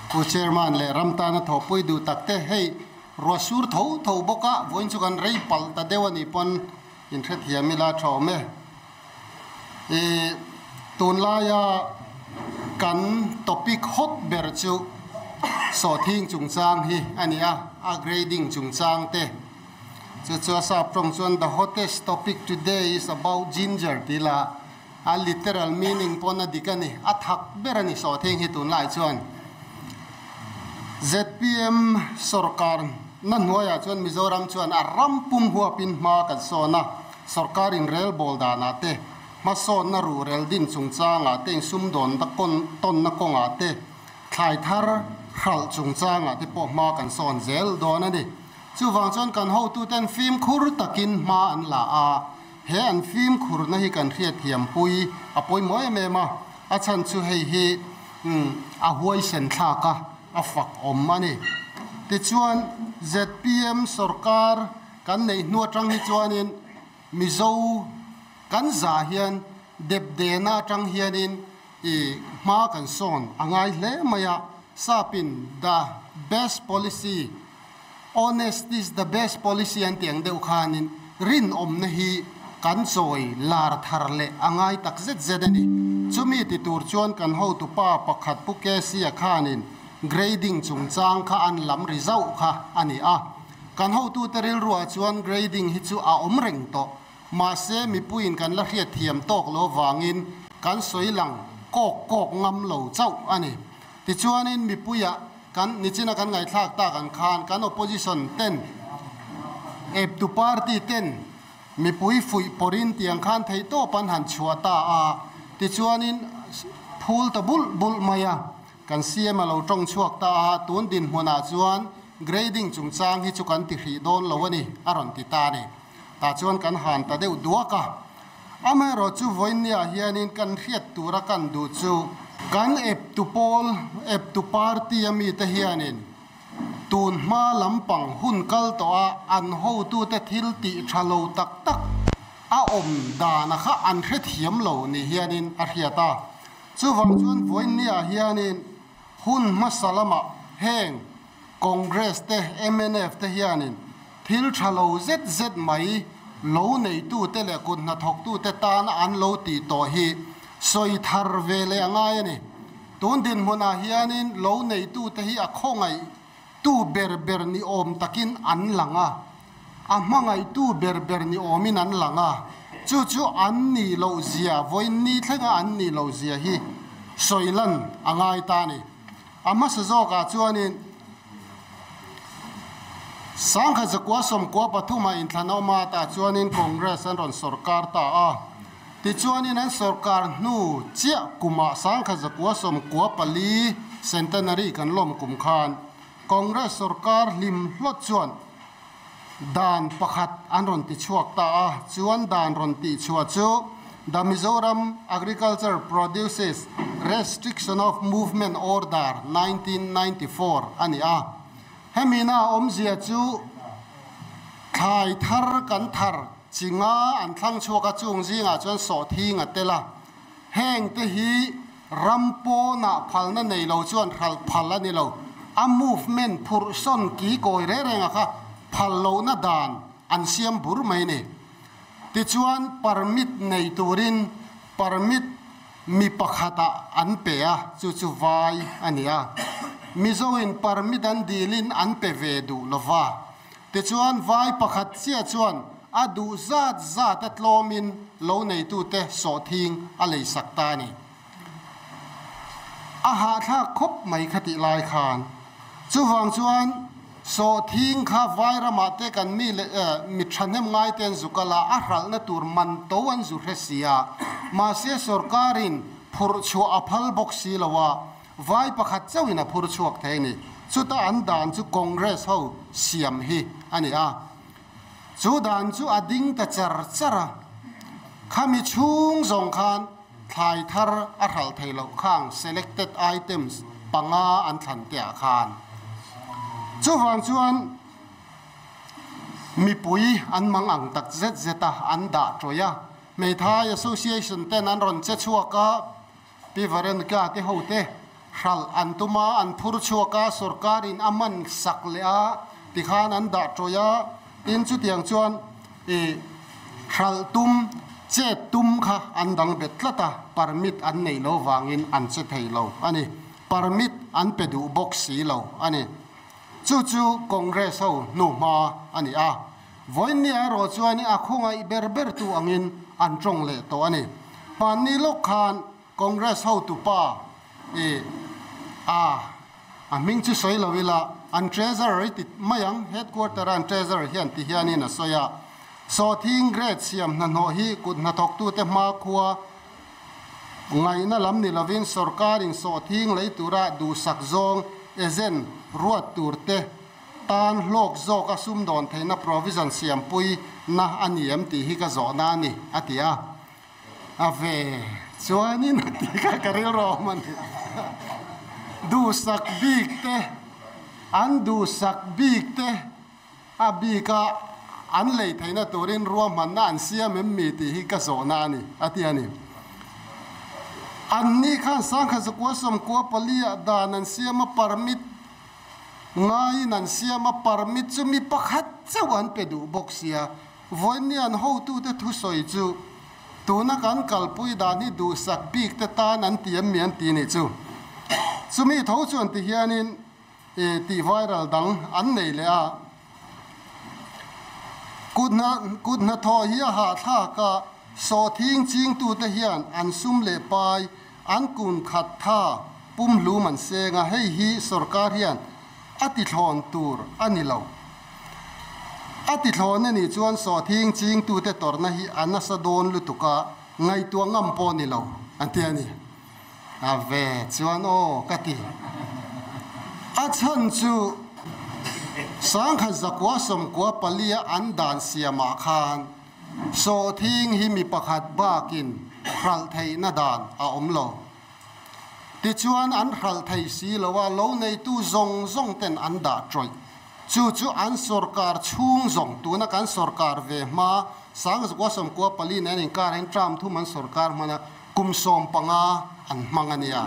Pu Chairman leh ram tana thawhpui duh tak te hei ruah sur tho tho bawk a, vawiin chu kan rei palh ta deuh a nih pawn inhrethiam ila tha awm e. I tunlaia kan topic hot ber chu sawhthing chungchang hi a ni a, a grading chungchang te. Chu chu a sap tawng chuan the hottest topic today is about ginger tih la a literal meaning pawn a dik a ni, a thak ber a ni sawhthing hi tunlai chuan. Zpm sorkar na hnuaiah chuan Mizoram chuan a ram pum huapin hma kan sawn a, Sorkar inrelbawl danah te, hmasawnna ruhrel din chungchangah te, insumdawnna tawnna kawngah te, thlai thar hralh chungchangah te pawh hma kan sawn zel dawn a ni. Chuvang chuan kan hotuten fimkhur takin hma an la a, he an fimkhurna hi kan hriatthiampui a pawimawh em em a, a chhan chu hei hi a huaisen thlak a, a fak awm a ni. Tichuan, zpm sorkar Kan neih hnu atang hi chuanin Mizo kan za hian depdena atang hianin i hma kan sawn a ngai hle mai a, Sapin the best policy, honest is the best policy an tih ang deuh khanin rinawmna hi kan chawi lar thar leh a ngai tak zet zet a ni. Chumi ti tur chuan kan hotupa pakhat Pu Kesia khanin grading chungchang kha an lam ri zauh kha a ni a. Kan hotute rilruah chuan grading hi chu a awm reng tawh. Mahse, mipuiin kan la hriatthiam tawk lo vangin kan sawi lang kawk kawk ngam lo chauh a ni. Tichuanin mipuiah kan nichina kan ngaihthlak tak ang khan kan opposition ten, eptu party ten mipui fuih pawrin tiang khan theihtawp an han chhuah ta a, tichuanin phul ta bulh bulh mai a. Kan CM a lo tawng chhuak ta a, tun dinhmunah chuan grading chungchang hi chu kan ti hrih dawn lo a ni, a rawn ti ta a ni. Tah chuan kan han ta deuh duak a. Amaherawh chu vawiinniah hianin kan hriat tura kan duh chu kan eptu pawl, eptu party a mite hianin tun hma lampang hun kal tawh a an hotute thil tih tha lo tak tak a awm dana kha an hrethiam lo ni hianin a hriat a. Chuvang chuan vawiinniah hianin hun hmasa lamah heng Congress te, mnf te hianin thil tha lo zet zet mai lo neitute leh kut hnathawktute tana an lo tih tawh hi sawi thar ve leh a ngai a ni. Tun dinhmunah hianin lo neitute hi a khawngaih tu ber ber ni awm takin an lang a, a hmangaihtu ber ber ni awmin an lang a, chu chu an nih loh zia, vawiin ni thlenga an nih loh zia hi sawi lan a ngai ta a ni. A hmasa zawkah chuanin Sangkhat zakua sawmkua pathumah inthlan a awm a, tah chuanin Congress an rawn sawrkar ta a, tichuanin an sawrkar hnu chiah kumah Sangkhat zakua 94 Centenary kan lawm kum khan Congress sawrkar hlim hlawt chuan dan pakhat an rawn ti chhuak ta a, chuan dan rawn tih chhuah chu The Mizoram Agriculture Produces Restriction of Movement Order 1994 a ni a. Hemi na awmzia chu thlai thar kan thar chi nga an thlang chhuak a, chung zingah chuan sawhthing a tel a, Heng te hi ram pawnah phalna nei lo chuan hralh phal a ni lo. A movement phurh sawn ki kawi reng reng a kha phal lohna dan an siam bur mai ni. Tichuan permit nei turin permit mi pakhatah an pe a, chu chu vai a ni a. Mizoin permit an dilin an pe ve duh lova. Tichuan vai pakhat chiah chuan a duh zat zat a tlawmin lo neitute sawhthing a leisak ta a ni. A hahthlak khawp mai kha tih lai khan. Chuvang chuan sawhthing kha vai ramah te kan mi leh mi thahnem ngai te an zu kal a, a hralhna tur man to an zu hre si a. Mahse sorkarin phurh chhuah a phal bawk si lo a, Vai pakhat chauhin a phur chhuak thei a ni. Chuta an dan chu Congress ho siam hi a ni a. Chu dan chu a ding ta char char a. Khami chhung zawng khan thlai thar a hralh thei loh khang selected items panga an thlan te ah khan. Chuvang chuan mipui an mang ang tak zet zet a, an dah tawih a. Hmeithai Association ten an rawn che chhuak a. Pi Varenka te ho te hralh an tum a, an phur chhuak a, sorkarin a man sak leh a, tikhan an dah tawih a, tin chutiang chuan ih hralh tum, chet tum kha an dang bet tlat a, permit an neih lo vangin an che thei lo a ni. Permit an pe duh bawk si lo a ni. Chu chu Congress ho hnuhma a ni a. Vawiinni erawh chuan a khawngaih ber ber tu angin an tawng leh tawh a ni. Hmanni lawk khan Congress hotupa i a a hming chu sawi lo ila, an Treasurer i ti mai ang, Headquarter a an Treasurer hian ti hianin a sawi a. Sawhthing grade siam hnahnawh hi kut hnathawktute hmakhua ngaihna lam ni lovin sorkarin sawhthing lei tura duhsak zawng agent ruat turte Tan hlawk zawk a sumdawn theihna provision siampui na a ni em tih hi ka zawhna a ni, a ti a. A ve chuanin a ti kha ka rilru awm a ni. Duhsak bik te, an duhsak bik te a bika an lei theihna turin ruahmanna an siam em mi tih hi ka zawhna a ni, a ti a ni. Anni khan sangkhat zakua sawmkua pali ah dan an siam a permit Ngaiin an siam a, permit chu mi pakhat chauh an pe duh bawk sia. Vawiinni an hotute thusawi chu tuna kan kalpui dan hi duhsak bik te tan an ti em mi an ti nih chu. Chumi tho chuan ti hianin tih viral dang an nei leh a. Kut hnathawh hi a hahthlak a, sawhthing chingtute hian an sum leh pai An kun khat tha pumhlum an seng a, hei hi sorkar hian a tithlawn tur a ni lo. A tithlawn a nih chuan sawhthing chingtute tawrhna hi a nasa dawn lutuk a, ngaihtuah ngam pawh ni lo an ti a ni. A ve chuan aw ka ti. A chhan chu sangkhat zakua sawmkua palia an dan siamah khan Sawhthing hi mi pakhat bakin hralh theihna dan a awm lo. Tichuan an hralh thei si lo a, lo neitu zawng zawng ten an dah tawih. Chu chu an sorkar chhung zawng, tuna kan sorkar ve hma, Sangzukua sawmkua pali nen inkarin term thum an sorkar hman a, kum 15 an hmang a nia.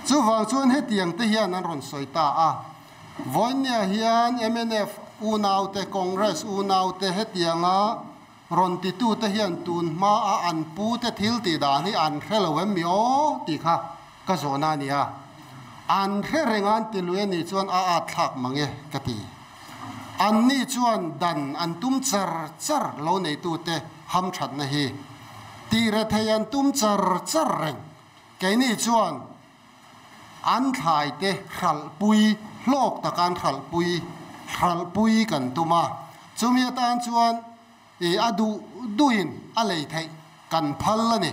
Chuvang chuan hetiang te hian an rawn sawi ta a. Vawinia hian mnf unaute, Congress unaute hetianga rawn titute hian tun hmaa an pute thil tih dan hi an hre lo em mi aw tih kha ka zawhna a ni a. An hre reng a an ti lui a nih chuan a at thlak mang e ka ti. Anni chuan dan an tum char char lo neitute hamthatna hi tih rethei an tum char char reng. Keini chuan An thlaite hralhpui, hlawk taka an hralhpui, hralhpui kan tum a. Chumi atan chuan i a duh duhin a lei theih kan phal a ni.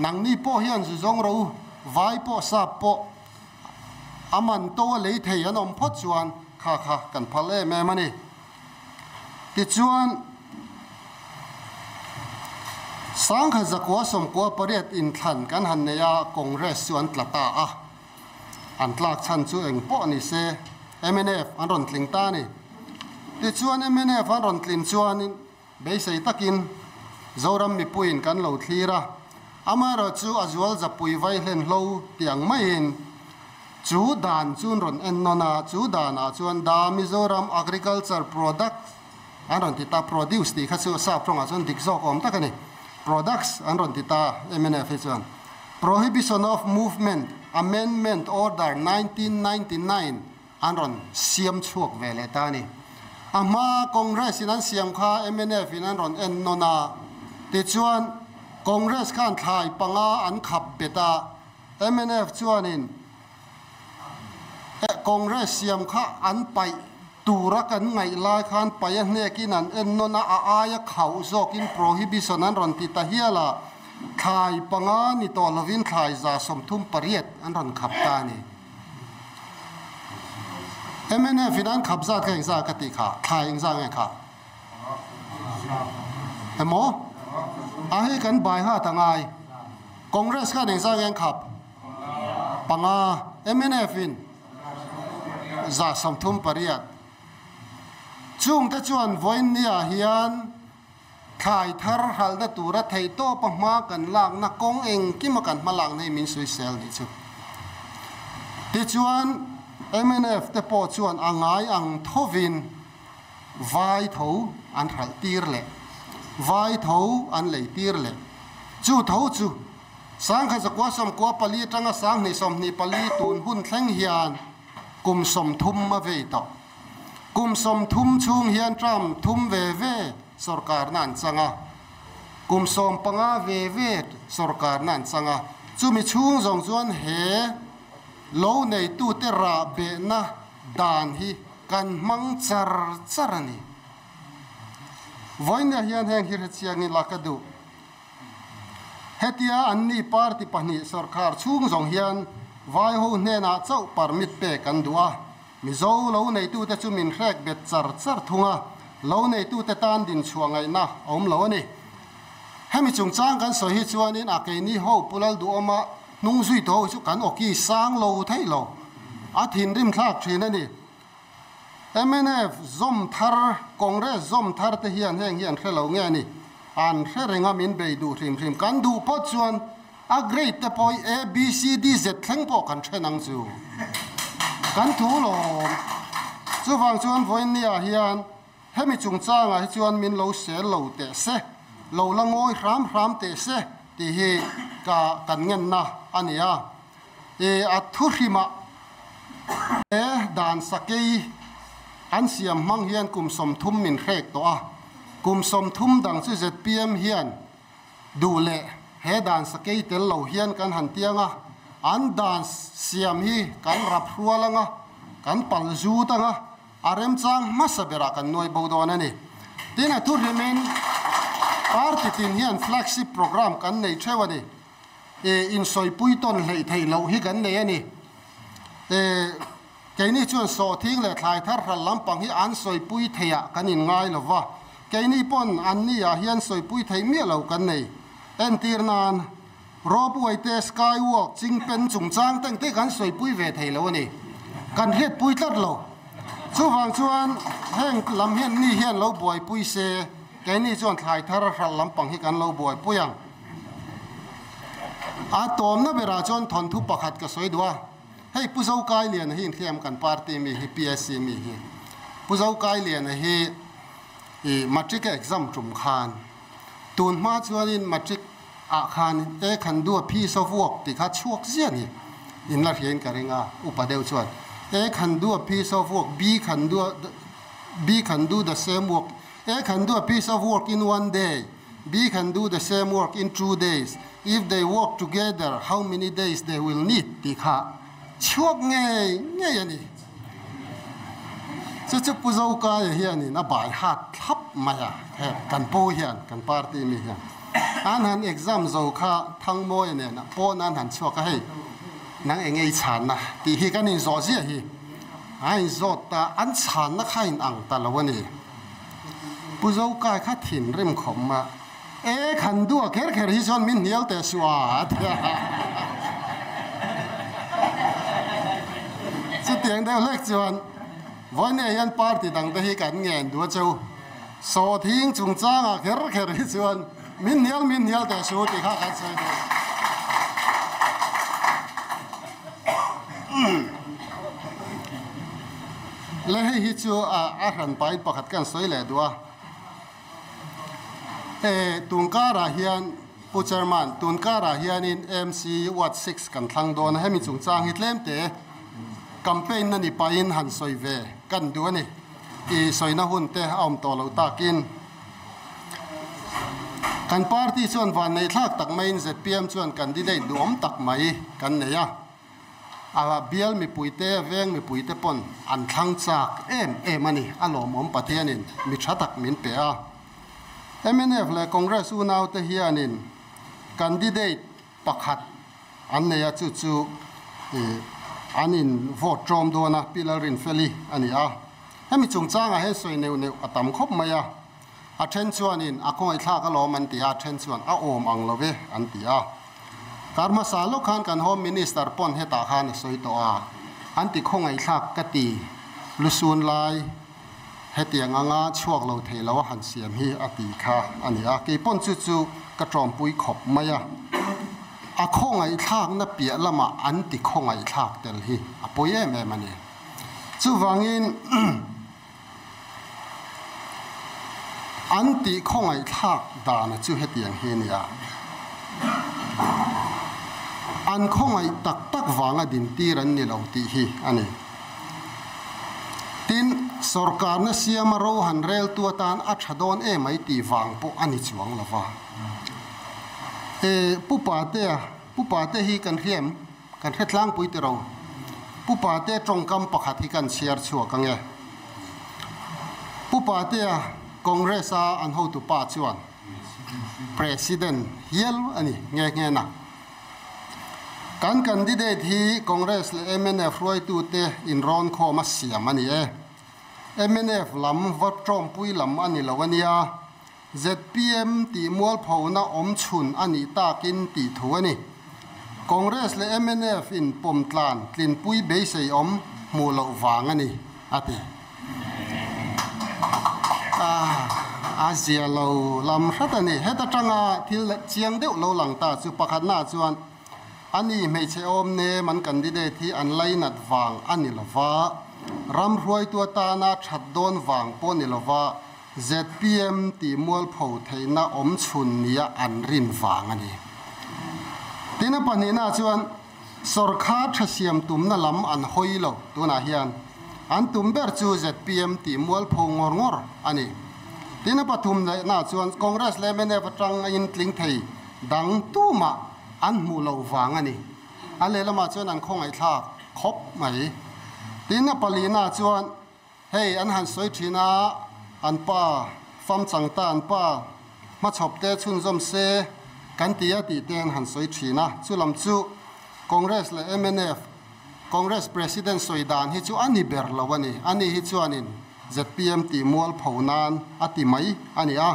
Nangni pawh hian zu zawng ro u, vai pawh sap pawh a man to a lei thei an awm phawt chuan kha kha kan phal em em a ni. Tichuan, sangkhat zakua sawmkua pariat inthlan kan han nei a, Congress chu an tla ta a. An tlak chhan chu eng pawh ni se, mnf an rawn tling ta a ni. Tichuan, mnf an rawn tlin chuanin beisei takin Zoram mipuiin kan lo thlir a, amaherawhchu a zual zapui vai hlenhlo tih ang maiin, Chu dan chu an rawn en nawn a, chu danah chuan Da Mizoram Agriculture Product an rawn ti ta, produce tih kha chu sap tawngah chuan dik zawk awm tak a ni, products an rawn ti ta mnf hi chuan. Prohibition of Movement Amendment Order 1999 an rawn siam chhuak ve leh ta a ni. A hma Congress in an siam kha mnf in an rawn en nawn a, tichuan Congress khan thlai panga an khap bet a, Mnf chuanin Congress siam kha an paih tura kan ngaih lai khan paih a hnekin an en nawn a, a aia khauh zawkin prohibition an rawn ti ta hial a, thlai panga ni tawh lovin thlai 38 an rawn khap ta a ni. Mnf in an khap zat kha engzah ka tih kha, thlai engzah nge kha? Emaw? A hei kan bai nghat a ngai. Congress khan engzah nge an khap? Panga. Mnf in 38. Chungte chuan vawiinni ah hian thlai thar hralhna tura theihtawpa hma kan lakna kawng engkima kan hmalakna hi min sawisel nih chu. Tichuan, mnf te pawh chuan a ngai ang thovin vai tho an hralh tir leh vai tho an lei tir leh. Chu tho chu 1994 atanga 2024 tun hun thleng hian kum 30 a vei tawh. Kum 30 chhung hian term thum ve ve sorkarna an chang a, kum 15 ve ve sorkarna an chang a. Chumi chhung zawng chuan he lo neitute rah behna dan hi kan hmang char char a ni. Vawinia hian heng hi hrechiangin la ka duh. Hetia anni party pahnih sorkar chhung zawng hian vaiho hnenah chauh permit pek an duh a, Mizo lo neitute chu min hrek bet char char thung a, lo neitute tan dinchhuah ngaihna a awm lo a ni. Hemi chungchang kan sawi hi chuanin a keini ho Pu Lalduhawma hnung zui tawh ho chu kan awki sang lo theih lo, a thinrim thlak thin a ni. Mnf zawm thar, Congress zawm thar te hian heng hi an hre lo nge a ni? An hre reng a min bei duh hrim hrim. Kan duh phawt chuan a grade te pawh hi A, B, C, D, Z thleng pawh kan then ang chu. Kan thu lawm. Chuvang chuan vawiinniah hian hemi chungchangah hi chuan min lo sel lo teh se, lo la ngawi hram hram teh se tih hi ka kan ngenna a ni a. E a thuhrimah he dan sakei an siam hmang hian kum 30 min hrek tawh a, kum 30 dang chu zpm hian duh leh he dan sakei tel lo hian kan han tiang a, an dan siam hi kan rap hrual ang a, kan pal zut ang a, a remchang hmasa berah kan nuai bo dawn a ni. Tin, a thuhrimin party tin hian flagship programme kan nei theuh a ni. E insawipui tawn hleih theih loh hi kan nei a ni. E keini chuan sawhthing leh thlai thar hral lampang hi an sawipui theihah kan inngai lo va, keini pawn anni ah hian sawipui theih miah lo kan nei. Entir nan, ropeway te, skywalk, chingpen chungchang te engte kan sawipui ve thei lo a ni. Kan hriatpui tlat lo. Chuvang chuan heng lam hian ni hian lo buaipui se, keini chuan thlai thar hral lampang hi kan lo buaipui ang. A tawmna berah chuan thawnthu pakhat ka sawi duh a, hei Pu Zokailiana hi inhliam kan party mi hi PSC mi hi. Pu Zokailiana hi i matric a exam tum khan tun hma chuanin matric ah khan A can do a piece of work tih kha chhuak ziah a ni. In la hriain ka ring a, upa deuh chuan A can do a piece of work, B can do a B can do the same work, A can do a piece of work in one day. B can do the same work in two days, if they work together how many days they will need tih kha chhuak ngei ngei a ni. Chu chu Pu Zokaia hianin a bai hat thlap mai a, he kan pu hian, kan party mi hian an han exam zo kha Thangmawia nena pawn an han chhuak a, hei nang eng ei chhanna tih hi kan inzawh ziah hi a inzawt ta, an chhanna kha in ang ta lo a ni. Pu Zokai kha thinrim khawp mah. E khan dua kher kher hi chuan min hnial teh suh a, a ti a. Chutiang deuh hlek chuan vawiin hian party dangte hi kan ngen duh a cheu. Sawhthing chungchangah kher kher hi chuan min hnial min hnial teh suh tih kha kan sawi duh. Le hei hi chu a hran pain pakhat kan sawi leh duh a. E tun karah hian Pu Chairman, tun karah hianin MC Ward 6 kan thlang dawn a, hemi chungchang hi tlem te campaign na ni pahin han sawi ve kan duh a ni. I sawina hun te a awm tawh loh takin kan party chuan vanneih thlak tak maiin zpm chuan candidate duhawm tak mai kan nei a. A bial mipuite, a veng mipuite pawn an thlang chak em em a ni. A lawmawm Pathianin mi tha tak min pe a. Mnf leh Congress unaute hianin candidate pakhat an nei a, chu chu an in vote tlawm dawn a, Pi Lalrinfeli a ni a. Hemi chungchangah hian sawi neuh neuh a tam khawp mai a. A then chuanin a khawngaihthlak alawm an ti a, a then chuan a awm ang lo ve an ti a. Kar hmasa lawk khan kan Home Minister pawn hetah khan a sawi tawh a, an ti khawngaihthlak ka ti, lusun lai hetiang anga chhuak lo thei lo a han siam hi a ti kha a ni a, kei pawn chu chu ka tawmpui khawp mai a. A khawngaihthlakna piah lamah an ti khawngaihthlak tel hi a pawi em em a ni. Chuvangin an tih khawngaihthlak dana chu hetiang hi a ni a, an khawngaih tak tak vanga dintir an ni lo tih hi a ni. Tin, sorkarna siama ro han reltu atan a tha dawn emai tih vang pawh a ni chuang lo va. E, Pu Patea, Pu Pate hi kan hria em? Kan hre tlangpui ti ro. Pu Pate tawngkam pakhat hi kan chhiar chhuak ang e. Pu Patea Congress a an hotu pa chuan President hial a ni nghe nghe na. Kan candidate hi Congress leh mnf hruaitute inrawnkhawm a siam a ni e. Mnf lam va tawngpui lam a ni lo a nia. Zpm tih mualphona awm chhun a nih takin tih thu a ni. Congress leh mnf in pawmtlan tlinpui beisei awm hmuh loh vang a ni, a ti. A zia lo lam hret a ni. Heta tanga thil chiang deuh lo lang ta chu pakhatnaah chuan a ni hmeichhe awm nem an candidate hi an lainat vang a ni lova, ram hruaitu atana that dawn vang pawh ni lova, Zpm tih mualpho theihna awm chhun nia an rin vang a ni. Tin a pahnihna chuan sawrkhar tha siam tumna lam an hawi lo tunah hian an tum ber chu zpm tih mualpho ngawr ngawr a ni. Tin a pathum lehna chuan Congress leh mnf atang a intling thei dang tumah an hmuh loh vang a ni. A lehlamah chuan an khawngaihthlak khawp mai. Tin a palihna chuan Hei an han sawi thin a, an pa fam chang ta an pa hmachhawp te chhunzawm se kan ti a tih te an han sawi thin a. Chu lam chu Congress leh mnf, Congress President sawi dan hi chu a ni ber lo a ni. Ani hi chuanin zpm tih mualpho nan a ti mai a ni a.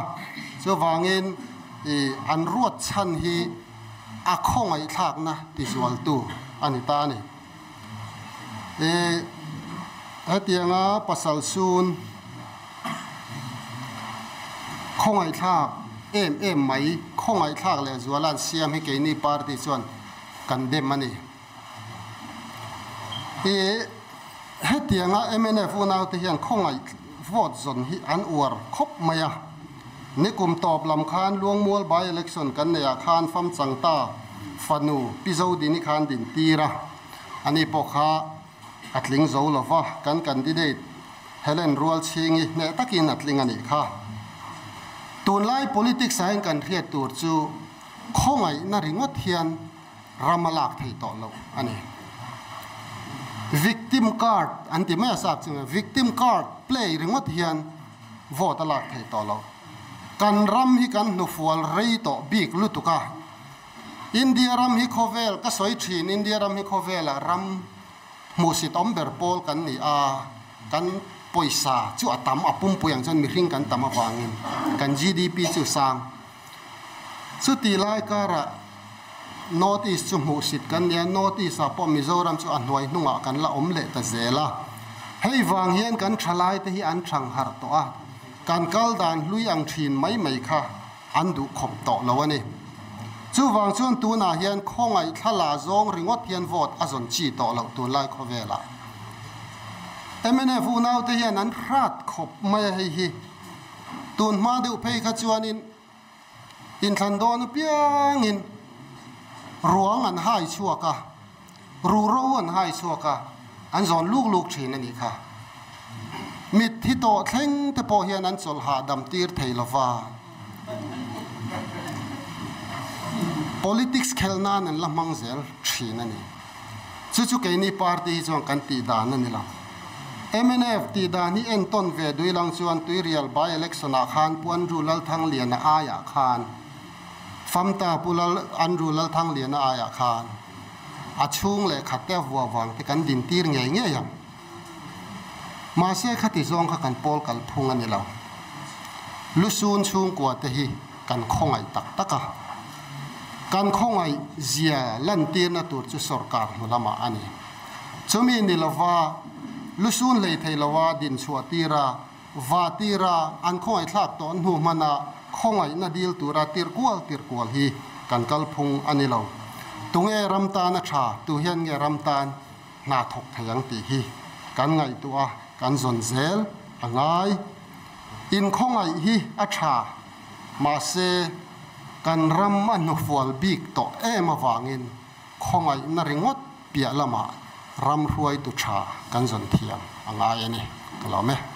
Chuvangin i an ruat chhan hi a khawngaihthlakna tizualtu a ni ta a ni. I hetianga pasal sun khawngaihthlak em em mai, khawngaihthlak leh zuala an siam hi keini party chuan kan dem a ni. I hetianga mnf unaute hian khawngaih vote zawn hi an uar khawp mai a. Nikum tawp lam khan Luangmual by election kan neih ah khan fam chang ta fanu Pi Zodini khan din tir a, ani pawh kha a tling zo lo va, kan candidate Helen Rualchhingi hneh takin a tling a nih kha. Tunlai politics ah hian kan hriat tur chu khawngaihna ringawt hian ram a lak thei tawh loh a ni. Victim card an ti mai a sap chu victim card play ringawt hian vote a lak thei tawh loh. Kan ram hi kan hnufual rei tawh bik lutuk a. India ram hi khawvel, ka sawi thin, India ram hi khawvelah ram hmuhsit awm ber pawl kan ni a, kan pawisa chu a tam, a pumpui ang chuan mihring kan tam avangin kan GDP chu sang. Chuti lai karah North East chu hmuhsit kan ni a, North East ah pawh Mizoram chu a hnuai hnungah kan la awm leh ta zel a. Hei vang hian kan thalai te hi an thang harh tawh a, kan kal dan hlui ang thin mai mai kha an duh khawp tawh lo a ni. Chuvang chuan tunah hian khawngaih thla zawng ringawt hian vote a zawn chi tawh loh tunlai khawvelah. Mnf unaute hian an hrat khawp mai a hei hi. Tun hma deuh phei kha chuanin inthlan dawn apiangin ruang an hai chhuak a, ruhro an hai chhuak a, an zawn luk luk thin a nih kha. Mitthi tawh thleng te pawh hian an chawlh hahdam tir thei lo va. Politics khelh nan an la hmang zel thin a ni. Chu chu keini party hi chuan kan tih dan a ni lo. Mnf tih dan hi entawn ve duilang chuan Tuirial by election ah khan Pu Andrew Lalthangliana aiah khan Famta Pu Lal Andrew Lalthangliana aiah khan a chhung leh khat te a vua vang te kan din tir ngei ngei ang. Mahse khati zawng kha kan pawl kalphung a ni lo. Lusun chhungkua te hi kan khawngaih tak tak a. Kan khawngaih zia lantirna tur chu sorkar hnu lamah a ni. Chumi ni lova lusun hlei thei lova dinchhuah tira, va tira an khawngaih thlak tawh hnu hmana khawngaihna dil tura tirkual tirkual hi kan kalphung a ni lo. Tunge ram tan a tha, tu hian nge ram tan hna thawk thei ang tih hi kan ngaihtuah a, kan zawn zel a ngai. Inkhawngaih hi a tha, mahse kan ram a hnufual bik tawh em avangin khawngaihna ringawt piah lamah ram hruaitu tha kan zawn thiam a ngai a ni. Ka lawm e.